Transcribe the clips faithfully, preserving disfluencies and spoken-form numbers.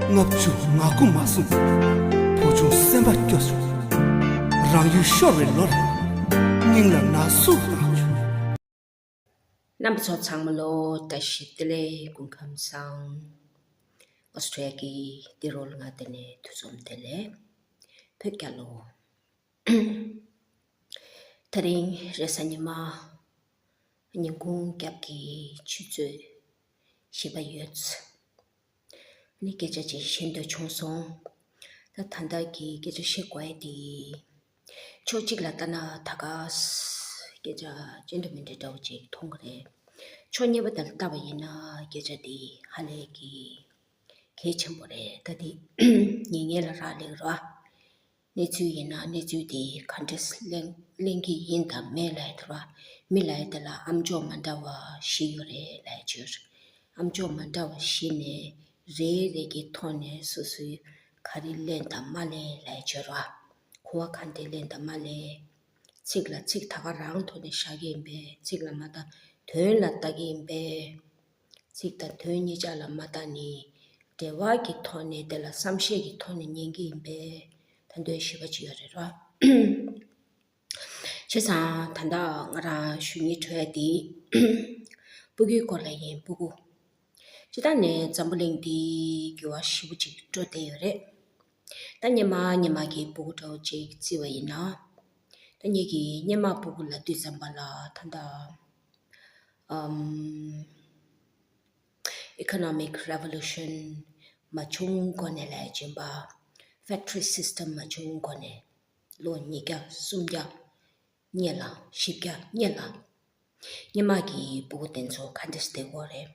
ལྔ་བཅུ་ང་དགུ་མ་སོང་། བུ་ཆུང་སེམས་པ་སྐྱོ་བྱུང་། རང་ཡུལ་ཤོར་བའི་ལོ་རེད། སྙིང་ལ་ན་ཟུག་བཏང་བྱུང་། རྣམ་པ་ཚོ་ཚང་མ་ལོ་བཀྲ་ཤིས་བདེ་ལེགས། སྐུ་ཁམས་བཟང་། ཨོ་སི་ཁྲུ་ལི་ཡ་གི་ཏི་རོ་ལྔ་དེ་ནས་ཐུགས་འཛོམས་བདེ་ལེགས། བོད་རྒྱལ་ལོ། དེ་རིང་རེས་གཟའ་ཉི་མ། ཉིན་གུང་སྐྱབས་ཀྱི་ཆུ་ཚོད་བཞི་པ་ཡོད། ནི་སྐད་ཆ་ཅིག་བཤད་འདོད་བྱུང་སོང་། ད་ད་ལྟ་གི་སྐད་ཆ་བཤད་དགོས་ཡ་དེ། ཕྱོགས་གཅིག་ལ་ལྟ་ན་ད་ག་སྐད་ཆ་ཅི་འདྲ་མི་འདྲ་འདྲ་བོ་ཅིག་མཐོང་གི་རེད། ཕྱོགས་གཉིས་པ་དེ་ལ་ལྟ་བ་ཡིན་ན་སྐད་ཆ་དེ་ཧ་ལས་ཀྱི་གལ་ཆེན་པོ་རེད། ད་དེ་ཉན་མཁན་ལ་རག་ལས་རོ། གནས་ཚུལ་ཡིན་ན་གནས་ཚུལ་དེ་ག་འདྲས་གླེང་གླེང་གི་ཡིན་དང་མེད་ལབ་ཡ་དེ་ར། མི་ལབ་ཡ་དེ་ལ་ཨམ་ཅོག་མ་འདྲ་བ་བཞི་ཡོད་རེད་ལབ་ཡ་ཅིག་ཡོད་རེད། ཨམ་ཅོག་མ་འདྲ་བ་བཞི་ནས་རེ་རེ་གི་ཐོག་ནས་སོ་སོའི་ག་རེ་གླེང་དང་མ་གླེང་ལབ་ཡ་ཅིག་ཡོད་ར། གོ་བ་ག་འདྲས་གླེང་དང་མ་གླེང་། ཚིག་ལ་ཚིག་ད་ག་རང་ཐོག་ནས་བཞག་གི་ཡིན་པས། ཚིག་ལ་མ་ལྟ། དོན་ལ་ལྟ་གི་ཡིན་པས། ཚིག་དང་དོན་གཉིས་ཆ་ལ་མ་ལྟ་ནས་འབྲེལ་བ་གི་ཐོག་ནས་དེ་ལ་བསམ་ཤེས་ཀྱི་ཐོག་ནས་ཉན་གྱི་ཡིན་པས། ད་དོན་ཞིབ་པ་ཅིག་ཡོད་རེད་རོ། བྱས་ཙང་ད་ལྟ་ང་རང་ཞུ་སྙིང་བྲོ་ཡ་དེ་སྤུ་གུའི་སྐོར་ལ་ཡིན། སྤུ་གུ། སྤྱིར་བཏང་ནས་འཛམ་བུ་གླིང་འདི་འགྱུར་བ་ཞེ་པོ་ཅིག་འགྲོ་བསྡད་ཡོད་རེད། ད་སྔོན་མ་སྔོན་མ་གི་སྤུ་གུ་འདྲ་བོ་ཅིག་བརྩི་བ་ཡིན་ན། ད་ངེད་ཀྱི་སྔོན་མ་སྤུ་གུ་ལབ་དུས་ཙམ་པ་ལ་ད་ལྟ། ཨམ། Economic Revolution མ་བྱུང་གོང་ནས་ལབ་ཡ་ཅིག་ཡིན་པ། Factory System མ་བྱུང་གོང་ནས། ལོ་ཉིས་བརྒྱ་སུམ་བརྒྱ་སྔོན་ལ། བཞི་བརྒྱ་སྔོན་ལ། སྔོན་མ་གི་སྤུ་གུ་དེ་ཚོ་ག་འདྲས་བསྡད་ཀྱི་ཡོད་རེད།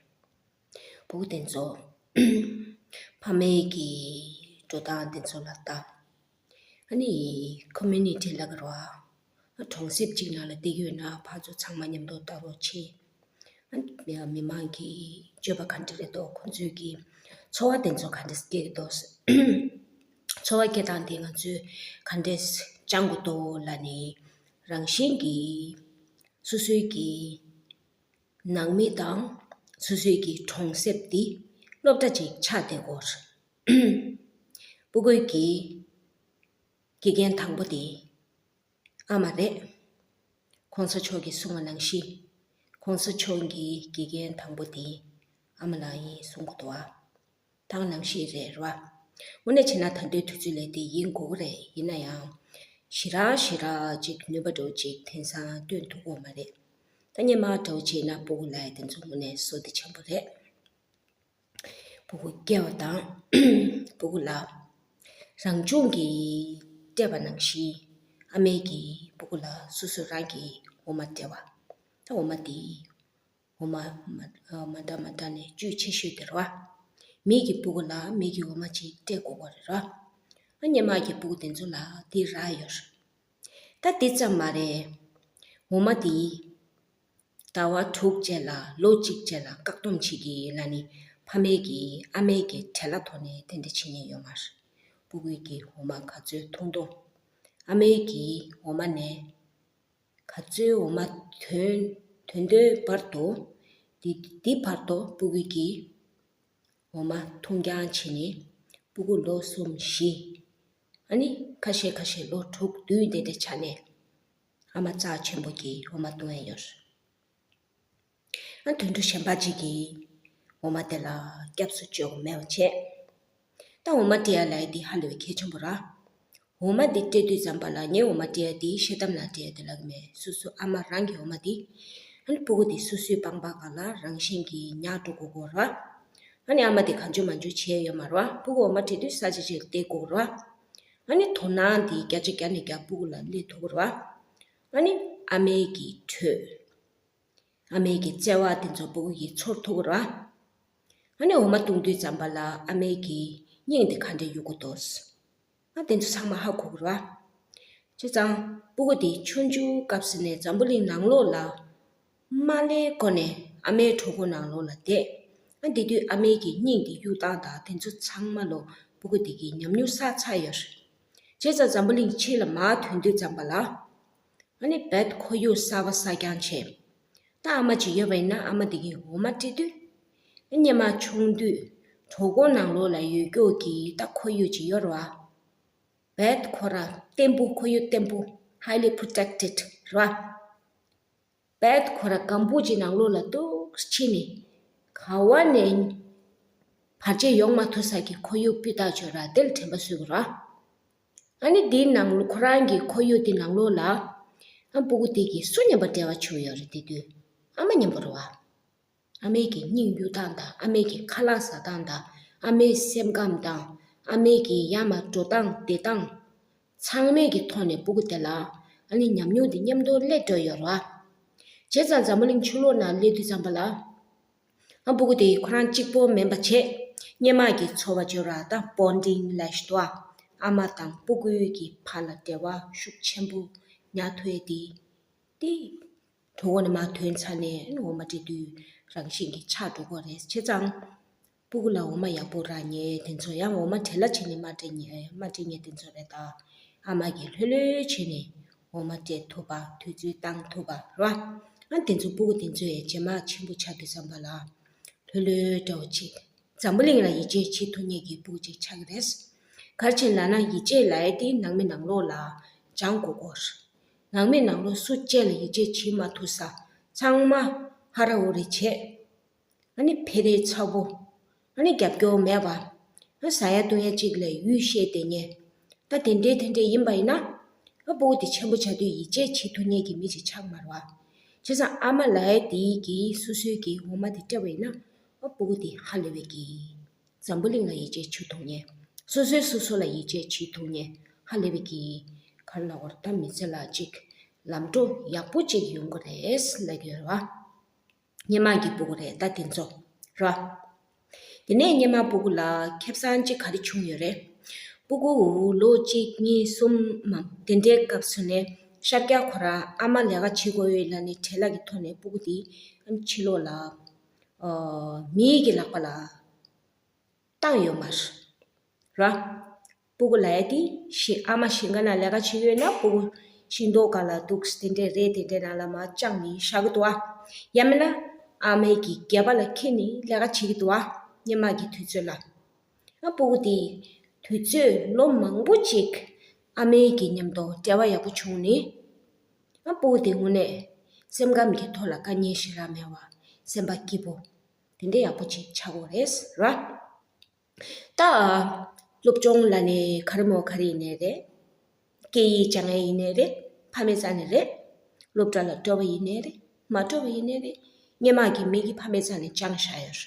སྤུ་གུ་དེ་ཚོ་ཕ་མའི་གི་འགྲོ་སྟངས་དེ་ཚོ་ལ་ལྟ། ཨ་ནི་ཁོ་མུ་ནི་ཊི་ལབ་ཀྱི་རེད་བ། གྲོང་གསེབ་ཅིག་ནང་ལ་བསྡད་ཀྱི་ཡོད་ན་ཕར་ཚུར་ཚང་མ་མཉམ་དུ་ལྟ་རོགས་བྱེད། ཨ་ནི་མི་མང་གི་སྤྱོད་པ་ག་འདྲ་རེད་འདུག་ཁོང་ཚོའི་གི་འཚོ་བ་དེ་ཚོ་ག་འདྲ་སྐྱེལ་གྱི་འདུག་འཚོ་བ་སྐྱེལ་སྟངས་དེ་ང་ཚོས་ག་འདྲ་སྦྱང་དགོས་འདུག་ལབ་ནས། རང་བཞིན་གྱིས་སོ་སོའི་གི་ནང་མི་དང་སོ་སོའི་གི་གྲོང་གསེབ་འདི་སློབ་གྲྭ་ཅིག་ཆགས་བསྡད་ཀྱི་ཡོད་རེད། སྤུ་གུའི་གི་དགེ་རྒན་དང་པོ་དེ་ཨ་མ་རེད། གོང་ས་མཆོག་གིས་གསུངས་པ་ནང་བཞིན། གོང་ས་མཆོག་གི་དགེ་རྒན་དང་པོ་དེ་ཨ་མ་ལགས་ཡིན་གསུང་གི་འདུག་ཨ། ད་ག་ནང་བཞིན་རེད་ར། དངོས་གནས་བྱས་ན་ད་ལྟའི་དུས་ཚོད་ལ་དེ་ཡིན་དགོས་ཀྱི་རེད། ཡིན་ན་ཡང་། ཞེ་དྲག་ཞེ་དྲག་ཅིག་ནུས་པ་འདྲ་བོ་ཅིག་དེང་སང་སྟོན་ཐུབ་ཀྱི་ཡོད་མ་རེད། ད་སྔོན་མ་འདྲ་བོ་བྱས་ན་སྤུ་གུ་ལབ་ཡ་དེ་ཚོ་དངོས་གནས་བསོད་བདེ་ཆེན་པོ་རེད། སྤུ་གུ་སྐྱེ་བ་དང་སྤུ་གུ་ལ་རང་བྱུང་གིས་སྤྲད་པ་ནང་བཞིན། ཨ་མས་ཀྱིས་སྤུ་གུ་ལ་སོ་སོ་རང་གི་འོ་མ་སྤྲད་པ། ད་འོ་མ་དེ་འོ་མ་མ་མ་འདྲ་མ་འདྲ་ནས་བཅུད་ཆེ་ཤོས་དེ་རེད་བ། མི་གི་སྤུ་གུ་ལ་མི་གི་འོ་མ་ཅིག་སྤྲད་དགོས་པ་རེད་ར། ཨ་སྔོན་མ་གི་སྤུ་གུ་དེ་ཚོ་ལ་དེ་རག་ཡོད་རེད། ད་དེ་ཙམ་མ་རེད། འོ་མ་དེ་ཟླ་བ་དྲུག་རྗེས་ལ་ལོ་གཅིག་རྗེས་ལ་བཀག་སྡོམ་བྱེད་ཀྱི་ལབ་ནི། ཕ་མས་ཀྱིས་ཨ་མའི་གི་བྲེལ་བ་ཐོག་ནས་དེ་འདྲ་བྱེད་མཁན་ཡོད་མ་རེད། སྤུ་གུའི་གི་འོ་མ་ག་ཚོད་འཐུང་འདུག་ཨ་མའི་གི་འོ་མ་ནས་ག་ཚོད་འོ་མ་ཐོན་ཐོན་དུས་བར་དུ། དེ་དེ་བར་དུ་སྤུ་གུའི་གི་འོ་མ་འཐུང་རྐྱང་བྱས་ནས། སྤུ་གུ་ལོ་གསུམ་བཞི། ཨ་ནི་ཁ་ཤས་ཁ་ཤས་ལོ་དྲུག་བདུན་དེ་འདྲའི་ཆ་ནས་ཨ་མ་རྩ་ཆེན་པོ་གིས་འོ་མ་འཐུང་ཡ་ཡོད་རེད། ཨ་དུད་འགྲོ་གཞན་པ་ཅིག་གིས་འོ་མ་དེ་ལ་སྐྱབས་སུ་བཅོལ་དགོས་མེད་པ་བྱས། ད་འོ་མ་སྤྲད་ཡ་ལབ་ཡ་འདི་ཧ་ལས་པའི་གལ་ཆེན་པོ་ར། འོ་མ་འདི་སྤྲད་དུས་ཙམ་པ་ལ་ངས་འོ་མ་སྤྲད་ཡ་འདི་ཤེལ་དམ་ནང་སྤྲད་ཡ་འདི་ལབ་ཀྱི་མེད། སོ་སོ་ཨ་མ་རང་གི་འོ་མ་འདི། ཨ་ནི་སྤུ་གུ་འདི་སོ་སོའི་པང་པ་སྒང་ལ་རང་བཞིན་གྱིས་ཉར་འགྲོ་དགོས་ཀྱི་རེད་བ། ཨ་ནི་ཨ་མ་འདི་གང་བྱུང་མང་བྱུང་བྱས་ཡོད་མ་རེད་བ། སྤུ་གུ་འོ་མ་སྤྲད་དུས་ས་ཆ་གཅིག་ལ་སྟེར་དགོས་ཀྱི་རེད་བ། ཨ་ནི་དོ་སྣང་འདི་བརྒྱ་ཆ་བརྒྱ་ནས་བརྒྱ་སྤུ་གུ་ལ་སླེབས་ཐུབ་ཀྱི་རེད་བ། ཨ་ནི་ཨ་མའི་གི་དྲོད། ཨ་མའི་གི་བརྩེ་བ་དེ་ཚོ་སྤུ་གུ་ཡིས་ཚོར་ཐུབ་ཀྱི་རེད་བ། ཨ་ནི་འོ་མ་བཏུང་དུས་ཙམ་པ་ལ་ཨ་མའི་གི་སྙིང་དེ་ག་འདྲས་གཡུག་གི་འདུག་ཨ་དེ་ཚོ་ཚང་མ་ཧ་གོ་གི་རེད་བ། བྱས་ཙང་སྤུ་གུ་དེ་ཆུང་ཆུང་སྐབས་སུ་ནས་འཛམ་བུ་གླིང་ནང་ལོགས་ལ་མ་སླེབས་གོང་ནས་ཨ་མའི་གྲོད་ཁོག་ནང་ལོགས་ལ་བསྡད། ཨ་དེ་དུས་ཨ་མའི་གི་སྙིང་དེ་གཡུག་སྟངས་དང་དེ་ཚོ་ཚང་མ་ལོ་སྤུ་གུ་དེ་གིས་ཉམས་མྱོང་བསགས་ཚར་ཡོད་རེད། བྱས་ཙང་འཛམ་བུ་གླིང་ཕྱི་ལ་མར་ཐོན་དུས་ཙམ་པ་ལ། ཨ་ནི་རྦད་ཁོར་ཡུག་གསར་པ་གསར་རྐྱང་བྱས། ད་ཨ་མ་ཅིག་ཡོད་པ་ཡིན་ན་ཨ་མ་དེ་གིས་འོ་མ་སྤྲད་དུས། སྔོན་མ་ཆུང་དུས་ གྲོད་ཁོག་ནང་ལོགས་ལ་ཡོད་ཀྱོག་གི་ད་ཁོར་ཡུག་ཅིག་ཡོད་རེད་བ། བེད་ཁོ་ར་བརྟན་པོ། ཁོར་ཡུག་བརྟན་པོ། highly protected རེད་བ། བེད་ཁོ་ར་སྒམ་པོ་ཅིག་ནང་ལོགས་ལ་འདུག་ཕྱིན་ནས་ག་བ་ནས་བར་ཆད་ཡོང་མ་ཐུབ་ས་གི་ཁོར་ཡུག་སྤུས་དག་ཅིག་ཡོད་ར། དེ་ལ་དྲན་པ་གསོས་དགོས་ར། ཨ་ནི་དེའི་ནང་ལོགས་ཁོ་རང་གི་ཁོར་ཡུག་དེ་ནང་ལོགས་ལ་ཨ་སྤུ་གུ་དེ་གི་སུ་མཉམ་པ་འབྲེལ་བ་བྱུང་ཡོད་རེད། དེ་དུས་ཨ་མ་མཉམ་པོ་རེད་བ། ཨ་མའི་གི་སྙིང་གཡུག་སྟངས་དང་། ཨ་མའི་གི་ཁ་ལག་ཟ་སྟངས་དང་། ཨ་མའི་སེམས་ཁམས་དང་། ཨ་མའི་གི་ཡར་མར་འགྲོ་སྟངས་བསྡད་སྟངས། ཚང་མའི་གི་ཐོག་ནས་སྤུ་གུ་དེ་ལ་ཨ་ནི་ཉམས་མྱོང་དེ་མཉམ་དུ་སླེབས་འགྲོ་ཡོད་རེད་བ། བྱས་ཙང་འཛམ་བུ་གླིང་ཕྱི་ལོགས་ནང་སླེབས་དུས་ཙམ་པ་ལ། ཨ་སྤུ་གུ་དེ་ཁོ་རང་གཅིག་པོ་མིན་པ་བྱས། སྔོན་མ་གི་ཚོར་བ་བརྗོད་ར། ད་bonding ལབ་ཞིག་འདུག་ཨ། ཨ་མ་དང་སྤུ་གུའི་གི་བར་ལ་འབྲེལ་བ་ཤུགས་ཆེན་པོ་ཉར་ཐུབ་ཡས་དེ། དེ་གྲོད་ཁོག་ནས་མར་ཐོན་ཚར་ནས་འོ་མ་སྤྲད་དུས་རང་བཞིན་གྱིས་ཆགས་འགྲོ་གི་རེད། བྱས་ཙང་སྤུ་གུ་ལ་འོ་མ་ཡག་པོ་རག་མཁན་དེ་ཚོ། ཡང་འོ་མ་བྲེལ་བ་བྱས་ནས་མ་སྤྲད་མཁན། མ་སྤྲད་མཁན་དེ་ཚོ་རེད། ད་ཨ་མ་གིས་ལྷོད་ལྷོད་བྱས་ནས་འོ་མ་སྤྲད་ཐུབ་པ། དུས་ཚོད་བཏང་ཐུབ་པ་རེད་བ། ཨ་དེ་ཚོ་སྤུ་གུ་དེ་ཚོ་ཡང་རྗེས་མ་ཆེན་པོ་ཆགས་དུས་ཙམ་པ་ལ་ལྷོད་ལྷོད་འདྲ་བོ་ཅིག་འཛམ་བུ་གླིང་ལ་ཡིད་ཆེས་བྱེད་ཐུབ་མཁན་གྱི་སྤུ་གུ་ཅིག་ཆགས་ཀྱི་རེད། ག་རེ་བྱས་ལབ་ན། ཡིད་ཆེས་ལབ་ཡས་དེ་ནང་མི་ནང་ལོགས་ལ་སྦྱང་དགོས་ཀྱི་རེད། ནང་མི་ནང་ལོགས་སུ་གཅིག་ལ་ཡིད་ཆེས་བྱེད་མ་ཐུབ་ས་ཚང་མ་ཧ་ར་ཧུ་རི་བྱས། ཨ་ནི་ཕེ་རེ་ཚ་པོ། ཨ་ནི་རྒྱབ་སྐྱོར་མེད་པ། ཨ་ཟ་ཡ་བཏུང་ཡ་གཅིག་ལ་ཡུལ་ཤེས་བསྡད་མཁན། ད་དེ་འདྲའི་དེ་འདྲའི་ཡིན་པ་ཡིན་ན། ཨ་སྤུ་གུ་དེ་ཆེན་པོ་ཆགས་དུས་ཡིད་ཆེས་བྱེད་ཐུབ་མཁན་གྱི་མི་ཞིག་ཆགས་མ་རེད་བ། བྱས་ཙང་ཨ་མ་ལབ་ཡས་དེ་གིས་སོ་སོའི་གི་འོ་མ་དེ་སྤྲད་པ་ཡིན་ན། ཨ་སྤུ་གུ་དེ་ཧ་ལས་པའི་གི་འཛམ་བུ་གླིང་ལ་ཡིད་ཆེས་བྱེད་ཐུབ་མཁན། སོ་སོས་སོ་སོ་ལ་ཡིད་ཆེས་བྱེད་ཐུབ་མཁན་ཧ་ལས་པའི་གི་ག་རེ་ལབ་དགོས་རེད། ད་མི་ཚེ་ལ་ཅིག་ལམ་འགྲོ་ཡག་པོ་ཅིག་ཡོང་གི་རེད་ལབ་ཀྱི་ཡོད་རེད་བ། སྔོན་མ་གི་སྤུ་གུ་རེད་ད་དེ་ཚོ་ར། དེ་ནས་སྔོན་མ་སྤུ་གུ་ལ་ཁེ་བཟང་ཅིག་ག་རེ་བྱུང་ཡོད་རེད། སྤུ་གུ་ལོ་གཅིག་གཉིས་གསུམ་མམ་དེ་འདྲའི་སྐབས་སུ་ནས་ཤར་རྒྱག་ཁོ་རང་ཨ་མ་ལས་ཀ་བྱེད་དགོས་ཡོད་ལབ་ནས་བྲེལ་བ་གི་ཐོག་ནས་སྤུ་གུ་དེ་ཕྱི་ལོགས་ལ་མིའི་གི་ལག་པ་ལ་བཏང་ཡོད་མ་རེད། སྤུ་གུ་ལབ་ཡ་དེ་ཞིག་ཨ་མ་ཞིང་ཁ་ནང་ལས་ཀ་བྱེད་ཡོད་ན་སྤུ་གུ་ཤིང་ཏོག་སྒང་ལ་འདུག་དེ་འདྲའི་རས་དེ་འདྲའི་ནང་ལ་མར་དཔྱངས་ནས་བཞག་གི་འདུག་ཨ། ཡང་མིན་ན་ཨ་མའི་གི་སྒལ་པ་ལ་འཁྱེར་ནས་ལས་ཀ་བྱེད་ཀྱི་འདུག་ཨ། སྔོན་མ་གི་དུས་ཚོད་ལ། ཨ་སྤུ་གུ་དེ་དུས་ཚོད་ལོ་མང་པོ་ཅིག་ཨ་མའི་གི་མཉམ་དུ་འབྲེལ་བ་ཡག་པོ་བྱུང་ནས། ཨ་སྤུ་གུ་དེ་དངོས་གནས་སེམས་ཁམས་ཀྱི་ཐོག་ལ་དཀའ་ངལ་ཞེ་དྲག་མེད་པ། སེམས་པ་སྐྱིད་པོ་དེ་འདྲའི་ཡག་པོ་ཅིག་ཆགས་ཡོད་རེད་ར། ད་སློབ་སྦྱོང་ལབ་ནས་ག་རེ་མོ་ག་རེ་ཡིན་ནའི་རེད། སྐད་ཡིག་སྦྱང་ཡ་ཡིན་ནའི་རེད། ཕ་མའི་རྩ་ནས་རེད། སློབ་གྲྭ་ལ་འགྲོ་བ་ཡིན་ནའི་རེད། མ་འགྲོ་བ་ཡིན་ནའི་རེད། སྔོན་མ་གི་མི་གི་ཕ་མའི་རྩ་ནས་སྦྱངས་བཞག་ཡོད་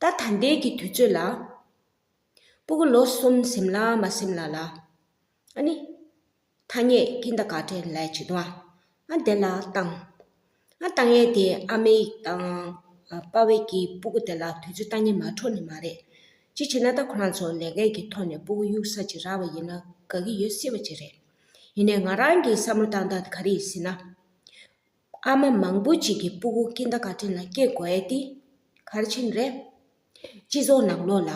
རེད། ད་ད་ལྟའི་གི་དུས་ཚོད་ལ། སྤུ་གུ་ལོ་གསུམ་ཟིན་ལ་མ་ཟིན་ལ་ལ། ཨ་ནི། ཐ་སྙད་ཀིན་ཌར་གྷར་ཊེན་ལབ་ཅིག་འདུག་ཨ། ཨ་དེ་ལ་བཏང་། ཨ་བཏང་ཡས་དེ་ཨ་མའི་དང་། ཨ་པ་ཕའི་གི་སྤུ་གུ་དེ་ལ་དུས་ཚོད་བཏང་ཉན་མ་འཕྲོད་ནི་མ་རེད། ཅི་བྱས་ན་ད་ཁོ་རང་ཚོ་ལས་ཀའི་གི་ཐོག་ནས་སྤུ་གུ་གཡུག་ས་ཅིག་རག་པ་ཡིན་ན་དགའ་གི་ཡོད་སྲིད་པ་ཅིག་རེད། ཡིན་ནའི་ང་རང་གི་བསམ་བློ་བཏང་སྟངས་དེ་ག་རེ་ཡིན་ཟེར་ན། ཨ་མ་མང་པོ་ཅིག་གིས་སྤུ་གུ་ཀིན་ཌར་གྷར་ཊེན་ལ་སྐྱེལ་དགོས་ཡས་དེ་ག་རེ་བྱས་ནས་རེད། སྤྱི་ཚོགས་ནང་ལོགས་ལ་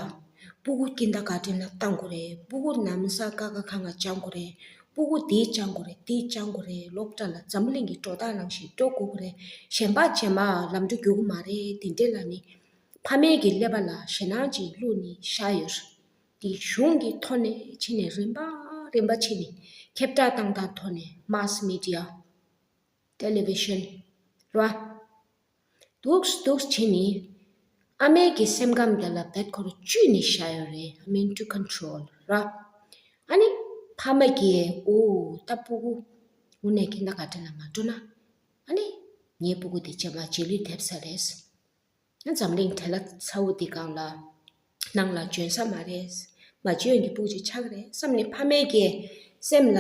སྤུ་གུ་ཀིན་ཌར་གྷར་ཊེན་ལ་བཏང་དགོས་རེད། སྤུ་གུ་ནམ་སང་ཀ་ཁ་ག་ང་སྦྱང་དགོས་རེད། སྤུ་གུ་འདི་སྦྱང་དགོས་རེད། འདི་སྦྱང་དགོས་རེད། སློབ་གྲྭ་ལ་འཛམ་བུ་གླིང་གི་འགྲོ་སྟངས་ནང་བཞིན་འགྲོ་དགོས་ཀྱི་རེད། གཞན་པ་རྗེས་མ་ལམ་འགྲོ་རྒྱུག་གི་མ་རེད། དེ་འདྲས་ལབ་ནས་ཕ་མའི་གི་ཀླད་པ་ལ་ཞེད་སྣང་ཅིག་བླུགས་ནས་བཞག་ཡོད་རེད། དེ་གཞུང་གི་ཐོག་ནས་ཕྱིན་ནས་རིམ་པ་རིམ་པ་ཕྱིན་ནས་ཁྱབ་བསྒྲགས་བཏང་སྟངས་ཐོག་ནས་མཱས་མི་ཌི་ཡ། ཊེ་ལི་ཝི་ཤན་ར། འདུག་འདུག་བྱས་ནས་ཨ་མའི་གི་སེམས་ཁམས་དེ་ལ་རྦད་ཁོ་རང་བཅུག་ནས་བཞག་ཡོད་རེད། I mean to control ར། ཨ་ནི་ཕ་མ་གིས་འོ་ད་སྤུ་གུ་དངོས་གནས་ཀིན་ཌར་གྷར་ཊེན་ལ་མ་འགྲོ་ན། ཨ་ནི་ངའི་སྤུ་གུ་དེ་རྗེས་མ་རྗེས་ལུས་ཐེབས་ས་རེད། འཛམ་གླིང་བྲེལ་བ་ཚ་བོ་འདི་སྒང་ལ་ནང་ལ་འབྱོན་ས་མ་རེད། མ་འབྱོན་གྱི་སྤུ་གུ་ཅིག་ཆགས་ཀྱི་རེད་བསམ་ནས་ཕ་མའི་གི་སེམས་ལ་